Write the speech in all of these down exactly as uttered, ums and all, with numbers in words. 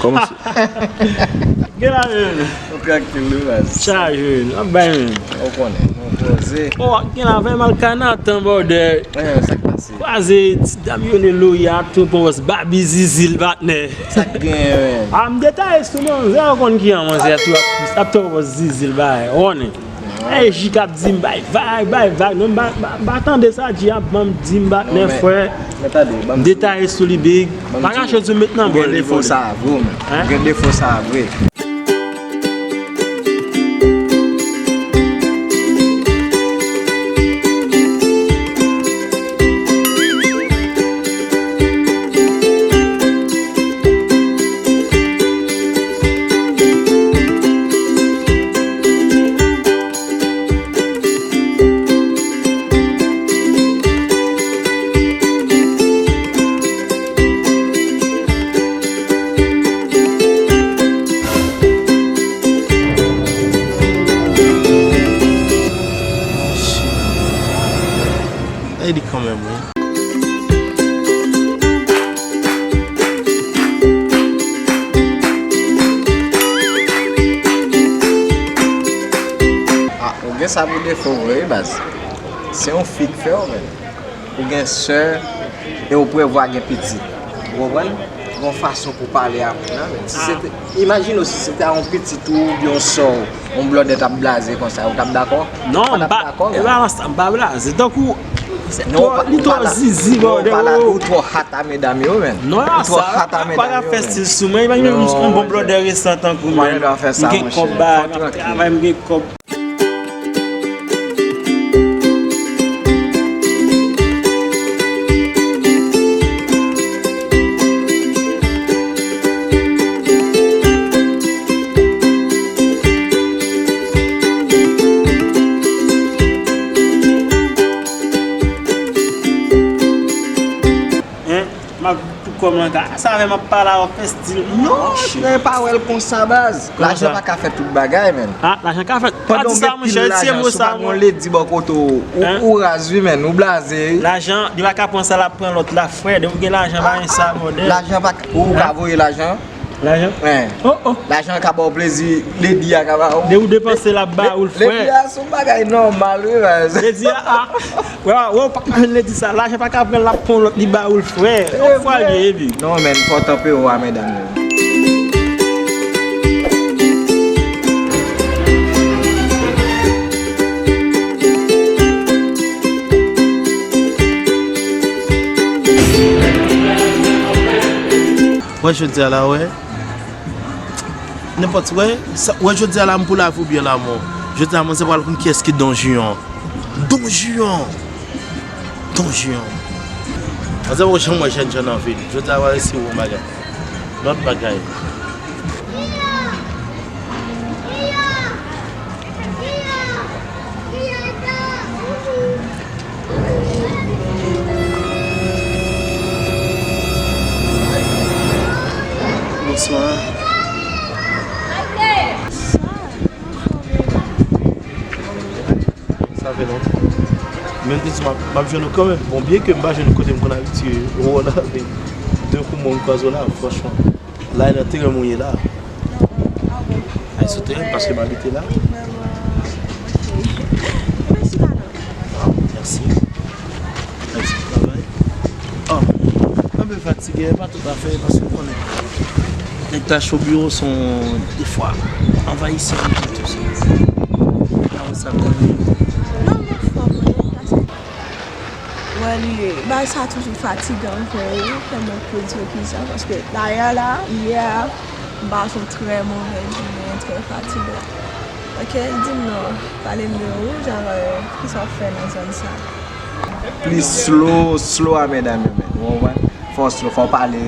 Kòman se? Gen la menm. Nou trankil wi baz. Chaje, n ap bay menm. Ou konnen, nou poze. Oh, gen la fè mal ka nan tan bòdè. Eh, sa k pase? Kwaze ti dam yo ne loya tou pon bòs babi zizil patnè. Sa k gen menm? A m detaye sou manzè ou konn ki an manzè tou ap tou pon bòs zizil bay. Ou konnen? Ey, Ji k ap di m bay vag, bay vag. Non, m pa, pa, pa tande sa Ji ap ban m di m patnè frè. M detaye sou li big. Pa kache di m met nan bòl li. Ou gen defo sa vre ou menm. Ou gen defo sa vre. Ey, li kanmenm, wi. Ah, ou gen sa pou defo vre, wi, baz. Se yon fi k fè w, menn. Ou gen sè e ou prevwa gen pitit. Ou konprann? Gon fason pou pale a moun nan, menn. Si se te, imajine w si se te a yon pitit ou oubyen yon sè w, yon blòdè t ap blaze konsa, ou t ap dakò? Non, m pa, e pa ansanm, m pa blaze. Tankou, li twò zizi, bòdè, ou twò hat a medam yo, menn. Non, ou twò hat a medam yo, menn. Pa ka fè stil sou mwen. Imajine yon bon blòdè resan tankou mwen. M gen kòb, ba, m ap travay, m gen kòb. M ap pou kòm lan ka. Sa fè m ap pale a w ap fè stil. Non, nèg pa wè l konsa, baz. Lajan pa ka fè tout bagay, menn. Ah, lajan ka fè. Pa di sa, monchè, retire mo sa, mwen. Ou pa gon ledi bò kote w. Ou raz, wi, menn. Ou blaze, wi. Lajan, li pa ka pran sa, l ap pran lòt la, frè. Depi w gen lajan, pa gen sa, bòdè. Lajan pa ka, ou ka voye lajan. Lajan? Wen. Oh, oh. Lajan ka ba w plezi, ledi a ka ba w. Depi w depanse, l ap ba ou l, frè. Ledi a se yon bagay nòmal, wi, baz. Ledi a, ah. Wè, wè, w pa ka jwenn ledi sa. Lajan pa ka pran l, l ap pran lòt, li ba ou l, frè. Yon fwa l ye, epi. Non, menn, fò w tanpe w a medam yo. Wè, jodi a la, wè. Nenpòt, wè, sa, wè, jodi a la, m pou lavi oubyen lanmò. Jodi a, mwen se pral konn kiyès ki Don Juan. Don Juan! Don Juan! Mwen se poko janm wè jènjan nan vi l. Jodi a, pral eseye yon bagay. Lòt bagay. Bonswa. Sa fè lontan. Men m te di m ap, m ap jwenn ou kanmenm. Bon, byen ke m pa jwenn ou kote m konn abitye wè w la, men de kou mwen m kwaze w la, franchman. La, e nan teren m ou ye la. Ay, sou teren m, paske m abite la. Mèsi. Mèsi pou travay. Oh, m anpe fatige, pa tout afè, paske w konnen. Nèg ta cho biwo se yon, defwa, anvayisan li tou. Sa wè sa konnen. Non, m anfòm, wi, paske Wè, li, bagay sa toujou fatigan vre, wi, tèlman pou di w ki sa, paske dayè la, yè a, m pase yon trè movèz jounen, trè fatigan. Ok, di m non, pale m de ou, jan, euh, kisa w ap fè nan zòn sa? Plis slow, slow a medam yo, men, ou konprann? Fò w slow, fò w pale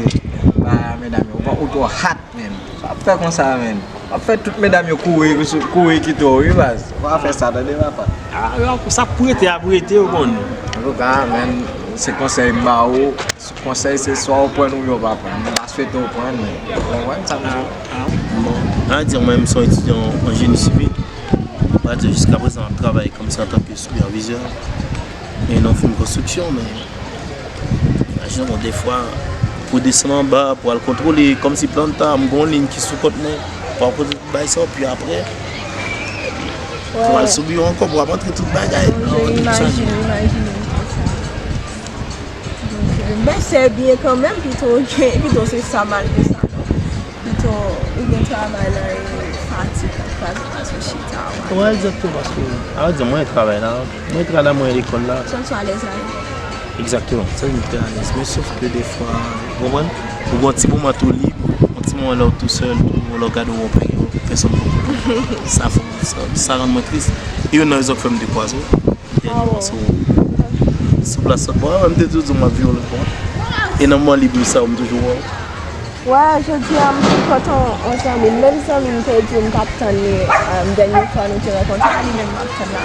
ba medam yo, ou twò hot. Men, w ap fè konsa, men. W ap fè tout medam yo kouri, kouri kite w, wi, baz. W ap fè sa, tande, papa. Ah, yo, sa ap prete, ap rete, ou konn. Antouka, men, se konsèy m ba ou. Konsèy, se swa ou pran l oubyen ou pa pran l. M pa swete w pran l, men. Ou konprann sa m di? Ah, ah, bon. An di, mwen menm, se yon etidyan an jeni sivil. Mwen di, jiska prezan, m ap travay kòmsi antanke sipèvizè nan yon fim konstriksyon, men imajine w, defwa, Pou desann anba, pou al kontwole, kòmsi planta, m gen yon liy ki sou kont mwen, pou al kontwole tout bagay sa yo, pi apre, pou al sou biwo ankò, pou ap antre tout bagay. Donk, imajine, imajine. Donk, men se byen kanmenm, pito gen, pito se sa malgre sa, non. Pito ou gen travay la e fatig la kraze w pase w chita. Wi, egzakteman, paske, a vrè di, mwen travay la, mwen travay la, mwen lekòl la. Sa w alèz la? Egzakteman, sa m te alèz. Men sof ke defwa, ou konprann? Ou gen yon ti moman tou lib, yon ti moman lè w tousèl, tou, lè w gade w pa gen pèsonn pou ou. Sa fè, sa, sa rann mwen tris. E youn nan rezon k fè m te kwaze w. Dènye mòso sou plas sòt bò, mwen m te toujou di w m ap viv yon lòt bò. E nan moman lib sa yo, m toujou wè w. Wè, jodi a m te kontan yon zanmi m. Menm zanmi m te di m t ap tann li, um, dènye fwa nou te rankontre a, li menm m ap tann la.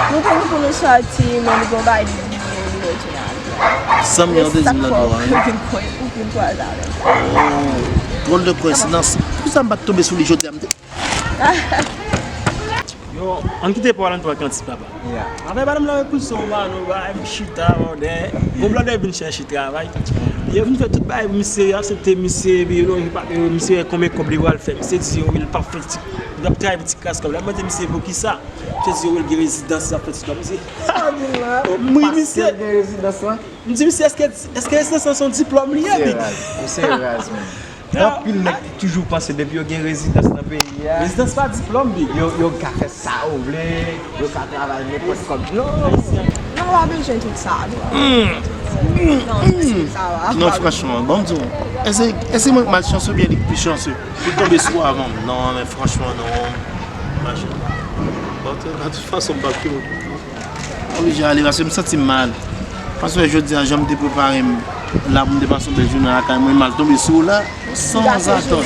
Nou te di pou nou sòti, men li gon bagay li di nou, nou retoune al. Zanmi an te di m nan dwa, wi. Ou vin kwè, ou vin kwaze avè l. Oh, drôle de coïncidence. Poukisa m pa t tonbe sou li jodi a? M te Yo, ann kite Paul ann pran kantik, papa. Afè madanm nan repouse w, mano, bay, m chita, blòdè. Gon blòdè vin chèche travay. Yo vin fè tout bagay pou misye, yo aksepte misye, epi yo, yo, misye wè konbyen kòb li pral fè. Misye di yo, wi, li p ap fè ti, li p ap travay pou ti kras kòb la. Mwen di misye, poukisa? Misye di yo, wi, li gen rezidans, li ap fè ti kòb. Misye, wi, misye. M di misye, èske, èske rezidans lan se yon diplòm li ye, big? Se raz, se raz, man. Gen anpil nèg ki toujou panse depi yo gen rezidans nan peyi a, rezidans pa diplòm, big, yo, yo ka fè sa yo vle, yo ka travay nenpòt kòb. Non. Ayisyen. Non, w pa bezwen tout sa, non. Non, non, franchman, ban m di w, èske, èske mwen k malchanse oubyen li k pi chanse? Li tonbe sou ou avan m. Non, men franchman, non. Machin. Bon, de tout fason, m p ap kite w. Oblije ale, paske m santi m mal. Paske jodi a, jan m te prepare m la pou m te pase yon bèl jounen lakay mwen, m al tonbe sou ou la, san zatann.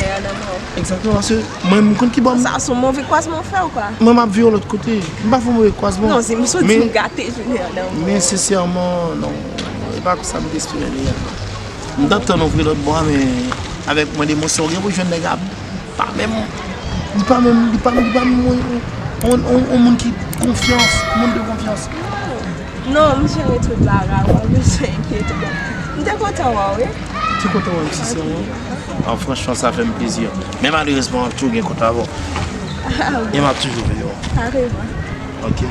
Egzakteman, paske mwen, m konn ki bò m. Sa se yon move kwazman w fè ou kwa? Mwen, m ap vire yon lòt kote. M pa fè yon move kwazman. Non, si m soti, m gate jounen an nan. Men sensèman, non. E pa konsa m te espere li ye. M t ap tann ou vire lòt bò a, men avèk mwen de mwen, sa w gen pou jwenn nèg a pa menm, li pa menm, li pa, li pa menm yon, yon, yon, yon moun ki konfyans, moun de konfyans. Non, m jere tout bagay, ou pa bezwen enkyete w. M te kontan wè w, wi. Ou te kontan wè m, sensèman? Ah, franchman, sa fè m plezi. Men malerezman, m ap toujou gen kont avè w. E m ap toujou veye w. Kareman. Ok.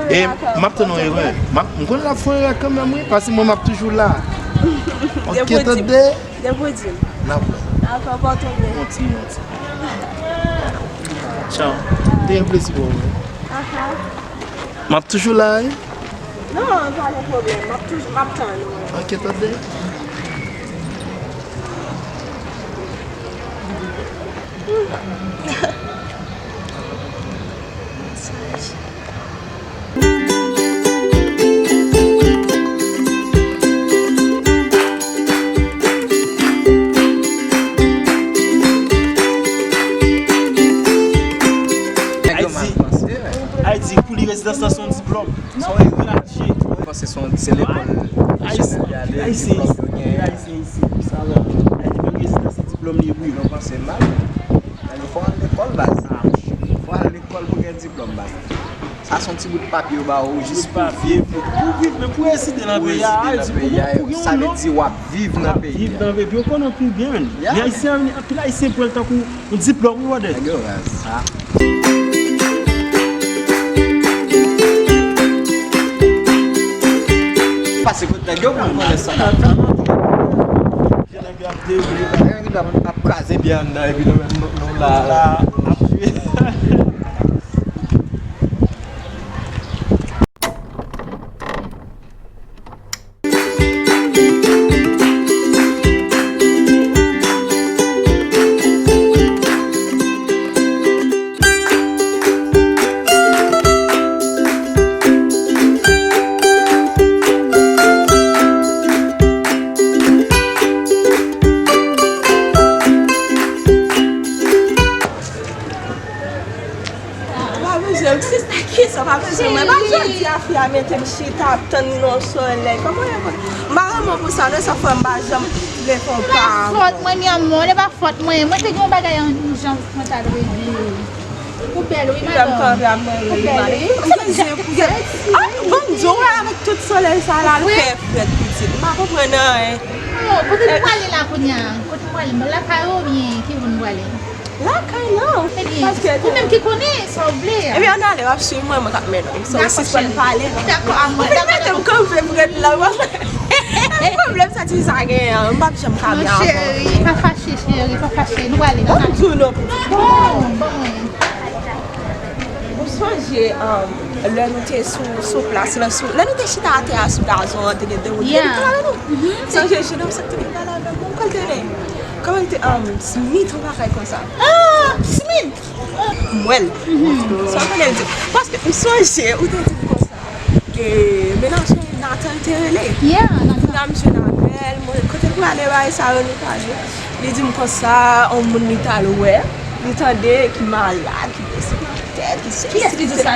E m ap tann yon erè. M ap, m konnen l ap fè yon erè kanmenm, wi, paske mwen, m ap toujou la. Ok, tande? Depo di m. N ap wè. Dakò, pòte w byen. Yon ti, yon ti. Tchaw. Te yon plezi pou mwen. Aha. M ap toujou la, wi. Non, pa gen pwoblèm. M ap toujou, m ap tann ou. Ok, tande. Ayiti, pou li rezidans lan se yon diplòm. Se yon erè. Mwen panse se yon, se lekòl pwofesyonèl li ale, diplòm yo genyen. Ayisyen isi, sa la. Ayiti, malgre rezidans se diplòm li ye pou yo. Nou panse mal. Fò al lekòl, baz. Fò al lekòl pou gen diplòm, baz. Sa se yon ti bout papye yo ba ou jis pou viv. Pou viv, men pou rezide nan peyi a, pou gen yon non. Sa vle di w ap viv nan peyi a. Viv nan peyi, pou yo konnen w pi byen, menn. Men Ayisyen, anpil Ayisyen pran l tankou yon diplòm, wi, brother. Nèg yo raz. Pase kot nèg yo pou m konnen sa k ap fèt. Nèg yo ap devle. Nèg yo ap, ap kraze byen anndan, epi nou menm nou, nou la, la ap jwe. Pa bezwen, sista, kisa pa bezwen mwen? Pa jodi a fi a mete m chita ap tann li nan yon solèy. Kòman yo konn? M pa renmen w pou sa, non, sa fè m pa janm vle fè w pa. Pa fòt mwen, mi amor, se pa fòt mwen. Mwen te gen yon bagay an ijans mwen t al regle. Ou bèl, wi, madanm. Ou bèl, wi. M gen zen pou sa. Ah, bon, di w wè avèk tout solèy sa la, l fè frèt, pitit. M pa konprann anyen. Oh, kote nou prale la kounye a? Kote nou prale? Lakay ou oubyen ki bò nou prale? Lakay, non. Ebyen, paske ou menm ki konnen sa w vle a. Ebyen, ann ale, w ap swiv mwen, mwen k ap mennen w. So, dakò, sispann pale. Dakò, amou, dakò, dakò. Ou vin mete m kanpe m ret la, w ap wè pwoblèm sa ti sa genyen an, m p ap janm ka byen avè w. Non, cheri, pa fache, cheri, pa fache. Nou prale, nou prale. Ou di w non. Bon, bon. Ou sonje, um, lè nou te sou, sou plas la, sou, lè nou te chita atè a sou gazon an, te gen de moun ki te pale nou. Sonje jenòm sa ki te pale avè m, kòman l te rele? Kòman l te, um, Smith, yon bagay konsa. Ah, Smith! M wè l. Sa w konnen l di. Paske m sonje, ou te di m konsa. E, mennaj mwen Nathan te rele. Yeah, Nathan. Kounye a m jwenn avè l, mwen, kote l prale bagay sa yo nou pale. Li di m konsa, yon moun li t al wè, li tande ki malad, ki blese nan tèt, ki sesi. Kiyès ki di sa?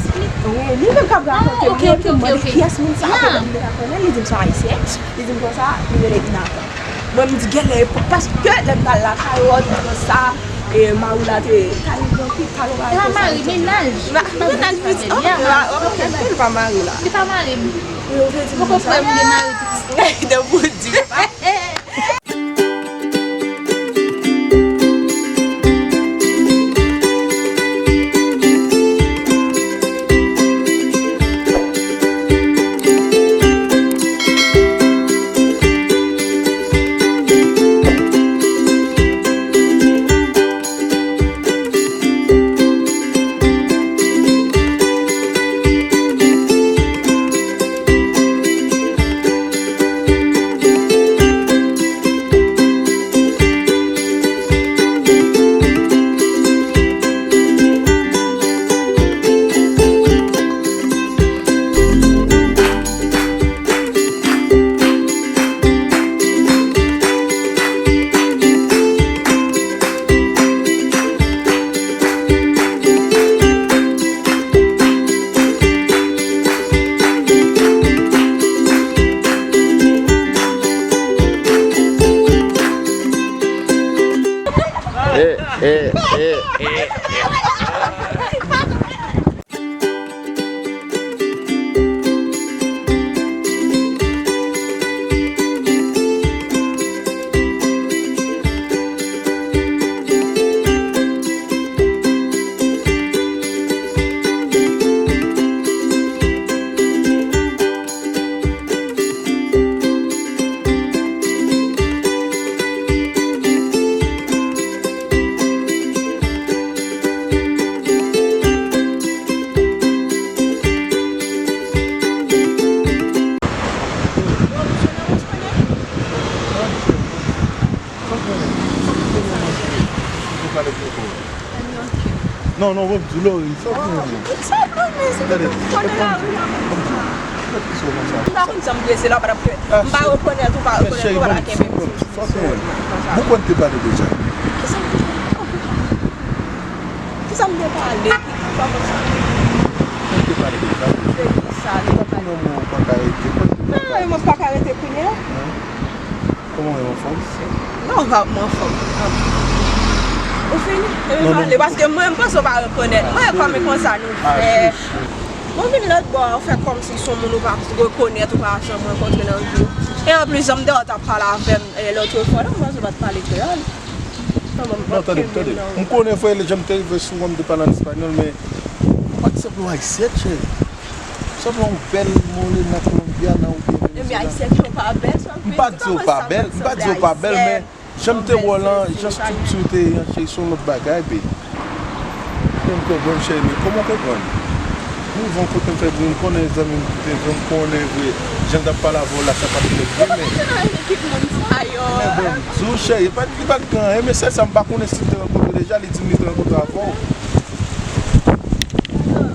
Smith? Wi, li menm k ap rakonte m, li di m, mande kiyès moun sa, apre m te ka konnen, li di m se yon ayisyen, li di m konsa, li rele Nathan. Mwen, m di, genlè, paske lè m t al lakay ou, m di konsa, e, mari w la te, te al nan pi, te al nan pi. Se pa mari, mennaj. Mennaj, mennaj, wi, ok, ok, ok, li pa mari la. Li pa mari m. Wi, ou vle di m konsa. Poko kwè m gen mari pitit. De pou di, pa. Eh, eh, eh, eh. Non, non, bon, di Lori, sa w gen? Sa w gen, men se pou konnen lari la konsa. Gad ki sou konsa. M pa konn jan m prese la, pa t ap fè. M pa rekonèt ou, pa rekonèt ou, pa ta kenbe m. Sa w gen? Bon, konn te pale deja. Kisa m te pale? Kisa m te pale? Ki pa konsa? Konn te pale deja. De kisa m te pale? Non, mwen pa ka rete. Konn te pale. Non, mwen pa ka rete kounye a. Kòman w ye, w anfòm? Non, pa m anfòm. Ou fini? Epi pale, paske mwen, m panse w pa rekonèt mwen, kòm e konsa nou fè. Mwen vin lòt bò a, ou fè kòmsi se yon moun ou pa rekonèt, ou pa janm rankontre nan vi w. E anplis, jan m te wè w t ap pale avè m, e, lòt fwa la, m panse w pa t pale kreyòl. Non, tande m, tande m. M konnen, frè, lè jan m te rive sou ou an, m te pale an espanyòl, men ou pa t sanble yon ayisyèn, cheri. Sanble yon bèl morena kolonbyana oubyen venezuelana. Ebyen, ayisyèn yo pa bèl, sa vle di. M pa di yo pa bèl, m pa di yo pa bèl, men jan m te wè w lan, jan estrikti w te ye an, cheri, se yon lòt bagay, baby. Men m konprann, cheri, men kòman w konprann? M rive yon kote m fè bri, m konnen zanmi m ki te vre, m konnen vre. Jan l t ap pale avè w la, sa pa t fèt vre, men. Ou pa t nan ekip moun sa yo. Men bon, m di w, cheri, li pa t, li pa t gen anyen, men sèl sa m pa konnen si l te rankontre deja, li di m li te rankontre avè w.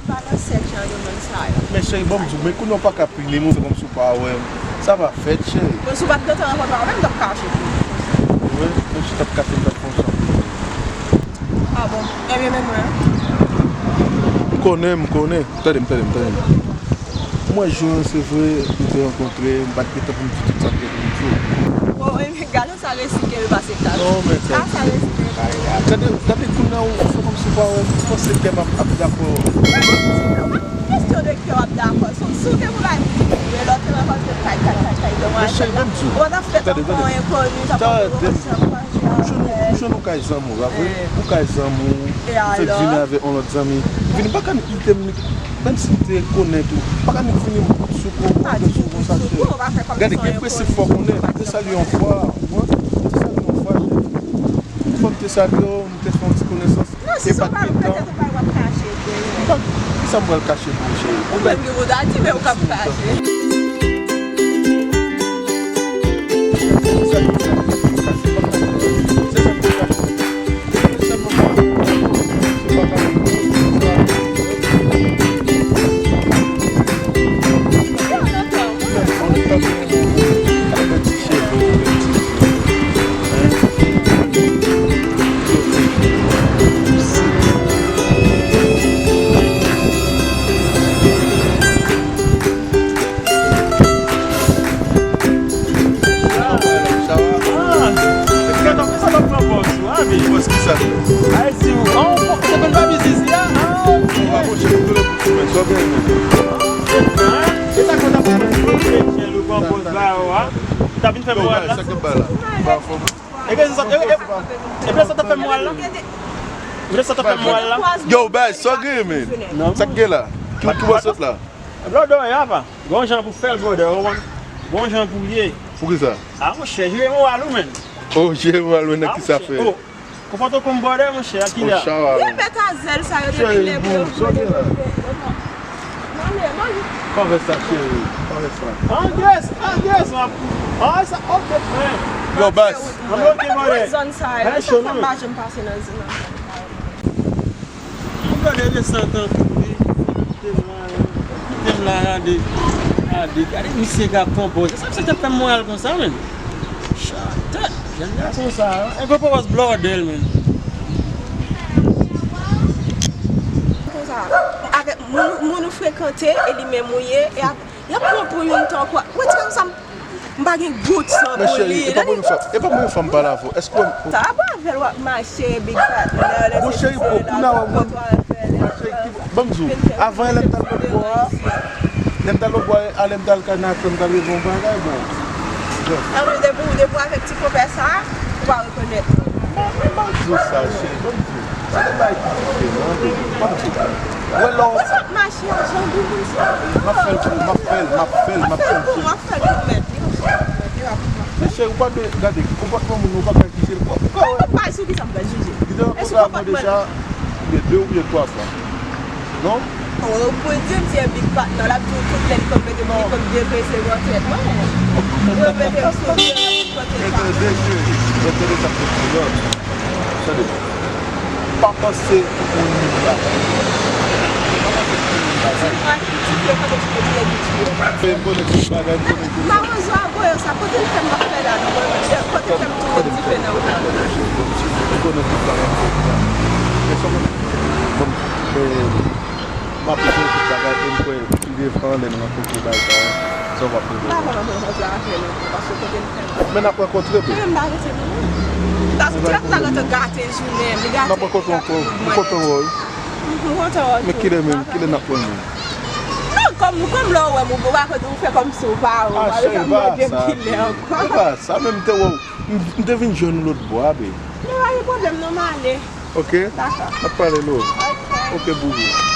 Pa nan sèl jan de moun sa yo. Men cheri, ban m di w, men kounye a w pa ka pini m, ou fè kòmsi w pa wè m. Sa pa fèt, cheri. Bon, si w pa t gentan rankontre avè m, m t ap kache pou ou. Wi, men si w t ap kache, m t ap fè w sa. Ah bon? Ebyen, men mwen. M konnen, m konnen. Tande m, tande m, tande m. M wè jou an, se vre, nou te rankontre, m pa t gentan pou m di tout sa m gen pou m di w. Bon, ebyen, gade. Sa resi kenbe pase klas. Non, men sa. Sa resi kenbe pase klas. Gade, gade kounye a ou fè kòmsi w pa wè m. Ou panse kè m ap, ap dakò? Mwen, se pa kesyon de kè w ap dakò. Si, si w te pou bay, men lè w te rankontre kay, kay, kay, kay, Men cheri, ban m di w. Gade, gade. Tande, tande. Ou jwenn ou, ou jwenn ou kay zanmi w, pa vre? Ou kay zanmi w, ou fèk vini avèk yon lòt zanmi. Vini, m pa ka nik kite m nik, menm si m te konnen tou, m pa ka nik vini m bout sou kou, bout sou kou konsa, cheri. Gade, gen prensip fò konnen, m te salye yon fwa, ou konprann? M te salye yon fwa, cheri. Fò m te salye w, m te fè yon ti konesans. Non, si se w pa wè, petèt ou pa wè w ap kache de mwen. Kisa m pral kache pou ou, cheri? Ou menm ki pou ta di, men ou k ap kache. T ap vin fè mwen wè la. Sa k ap bay la? Ba fò. E gen sa, e, e, e gen sa t ap fè m wè la. E gen sa t ap fè m wè la. Yo, bay, sa w gen, men? Sa k gen la? Ki, ki w sot la? Blòdè, apa. Gon jan pou fè l, blòdè, ou konprann? Gon jan pou l ye. Poukisa? A, monchè, jere moral ou, men. Oh, jere moral, men, nan ki sa fè? Konpòte w kòm blòdè, monchè, a kilè a? Yo mèt a zèl sa yo depi lè pou yo. Pa fè sa, cheri. Pa fè sa. An gès, an gès, m ap, an sa, ok, frè. Yo, bas. An ok, blòdè. Zòn sa yo, sa fè m pa janm pase nan zòn nan. Blòdè desann tankou li. Kite m la, kite m la, gade. Gade, gade misye k ap pran pòz. Sa misye t ap fè m moral konsa, men. Chatèt, jèn gason sa, e gwo pòz blòdè l, men. Konsa, avèk moun, moun ou frekante, e li menm ou ye, e ap, y ap pran pou youn tankou, wè ti gason sa, m pa gen gout san pou li. Men cheri, e pa premye fwa, e pa premye fwa m pale avè w. Èske w... Sa pa avè l w ap mache, big partner, lè se sere la, kòtwa avè l. Ban m di w, avan lè m t al lòt bò a, lè m t al lòt bò a, lè m t al kay Nathan, m t al regle yon bagay, bon. Ann, depi w, depi w avèk ti konpè sa, ou pa rekonèt mwen. Ban m di w sa, cheri, ban m di w. Se te bay ki diferan, baby. Ban m di w. Wè lè w... Sa ap mache a jan goumoun sa. M ap fè l pou ou, m ap fè l, m ap fè l, m ap fè l pou ou. M ap fè l pou mèt li, m ap fè l pou mèt li, m ap fè l pou mèt li. Men cheri, ou pa dwe gade konpòtman moun nan, ou pa ka jije l. Ou pa wè. Ou pa sou ki sa m pral jije. Li te rankontre avè w deja, oubyen de oubyen twa fwa. Non? Oh, ou pou di m se big partner, l ap di w tout lè li konn mete, li konn deprese nan tèt mwen. Ou mete m sou de kote sa. Men tande, cheri, men tande sa m te di w la. Tande. Pa panse tout moun menm bagay. Pa panse tout moun menm bagay. Ti frè, kote ti frè, ti frè, ti frè. M konnen tout bagay, m konnen tout. Mawozo a voye sa, kote l fè m ap fè la, non, mwen menm, kote l fè m tounen dife nan wout la. M konnen tout bagay, m konnen tout bagay. Men sa mwen, bon, men, m ap jere tout bagay, e m kwè pi devan, lè n rankontre bagay sa yo, sa w ap rezoud. M pa konn antre nan kontra avè l ankò, paske kote l fè m. Men n ap rankontre, bebe. Men m pa rete non. Paske ti ap la gate jounen, li gate. N ap rankontre ankò, m kontan wè w. M kontan wè w tou. Men kilè menm, kilè n ap wè menm? Non, kòm, kòm lè w wè m, ou pa konn, ou fè kòmsi ou pa wè m. Ah, cheri, pa sa, bebe. E pa sa, men m te wè w, m, m te vin jwenn ou lòt bò a, bebe. Men pa gen pwoblèm non, m ale. Ok? Dakò. N ap pale lòt. Ok. Ok, boubou.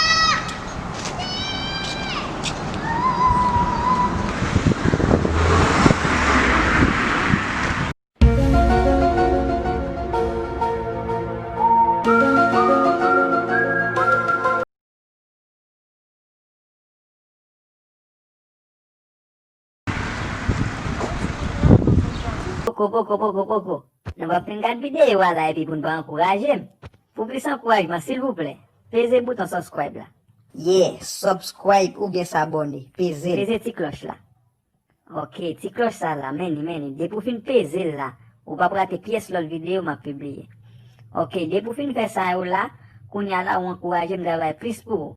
Poko, poko, poko, poko. Nou p ap fin gad videyo a la epi pou n pa ankouraje m. Pou plis ankourajman, silvouplè, peze bouton subscribe la. Yeah, subscribe oubyen sabòne. Peze l. Peze ti klòch la. Ok, ti klòch sa la, men li, men li. Depi w fin peze l la, ou p ap rate pyès lòt videyo m ap pibliye. Ok, depi w fin fè sa yo la, kounye a la ou ankouraje m travay plis pou ou.